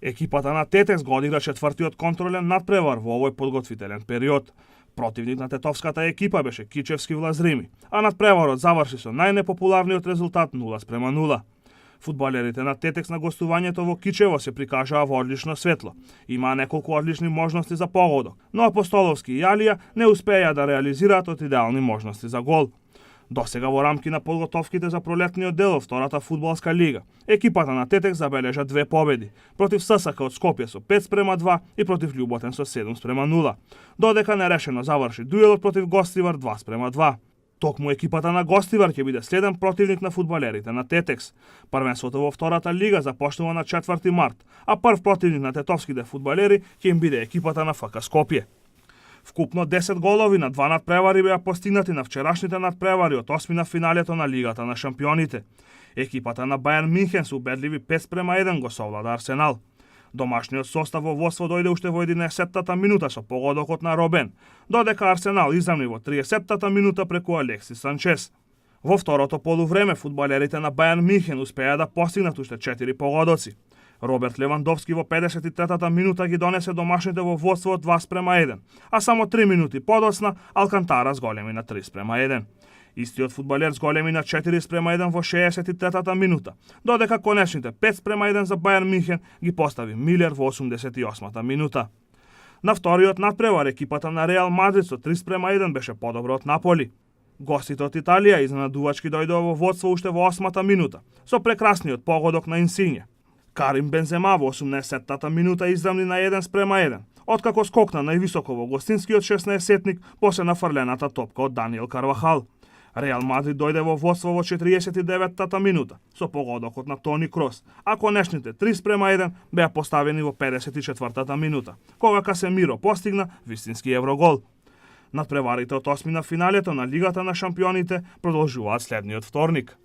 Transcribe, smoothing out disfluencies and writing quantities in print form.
Екипата на Тетекс го одигра четвртиот контролен надпревар во овој подготвителен период. Противник на тетовската екипа беше Кичевски Влазрими, а надпреварот заврши со најнепопуларниот резултат 0:0. Фудбалерите на Тетекс на гостувањето во Кичево се прикажаа во одлично светло. Имаа неколку одлични можности за погодок, но Апостоловски и Јалија не успеа да реализираат од идеални можности за гол. Досега во рамки на подготовките за пролетниот дел во втората фудбалска лига, екипата на Тетекс забележа 2 победи, против ССК од Скопје со 5:2 и против Љуботен со 7:0, додека нерешено заврши дуелот против Гостивар 2:2. Токму екипата на Гостивар ќе биде следен противник на фудбалерите на Тетекс. Првенството во втората лига започнува на 4 март, а прв противник на тетовските фудбалери ќе им биде екипата на ФК Скопје. Вкупно 10 голови на 2 надпревари беа постигнати на вчерашните надпревари од осмина финалето на Лигата на шампионите. Екипата на Бајерн Минхен со убедливи 5:1 го совлада Арсенал. Домашниот состав во водство дојде уште во 11-тата минута со погодокот на Робен, додека Арсенал израмни во 30-тата минута преку Алексис Санчес. Во второто полувреме фудбалерите на Бајерн Минхен успеа да постигнат уште 4 погодоци. Роберт Левандовски во 53-тата минута ги донесе домашните во водство од 2:1, а само 3 минути подоцна Алкантара зголеми на 3:1. Истиот фудбалер зголеми на 4:1 во 63-тата минута, додека конечните 5:1 за Бајерн Минхен ги постави Милер во 88-та минута. На вториот надпревар екипата на Реал Мадрид со 3:1 беше подобро од Наполи. Гостите од Италија изненадувачки дојдоа во водство уште во 8-та минута, со прекрасниот погодок на Инсиње. Карим Бензема во 80-тата минута израмни на 1:1, откако скокна највисоко во гостинскиот 16-сетник после нафрлената топка од Даниел Карвахал. Реал Мадрид дојде во водство во 49-тата минута со погодокот на Тони Крос, а конечните 3:1 беа поставени во 54-тата минута, кога Касемиро постигна вистински еврогол. Надпреварите од осмина финалето на Лигата на шампионите продолжуваат следниот вторник.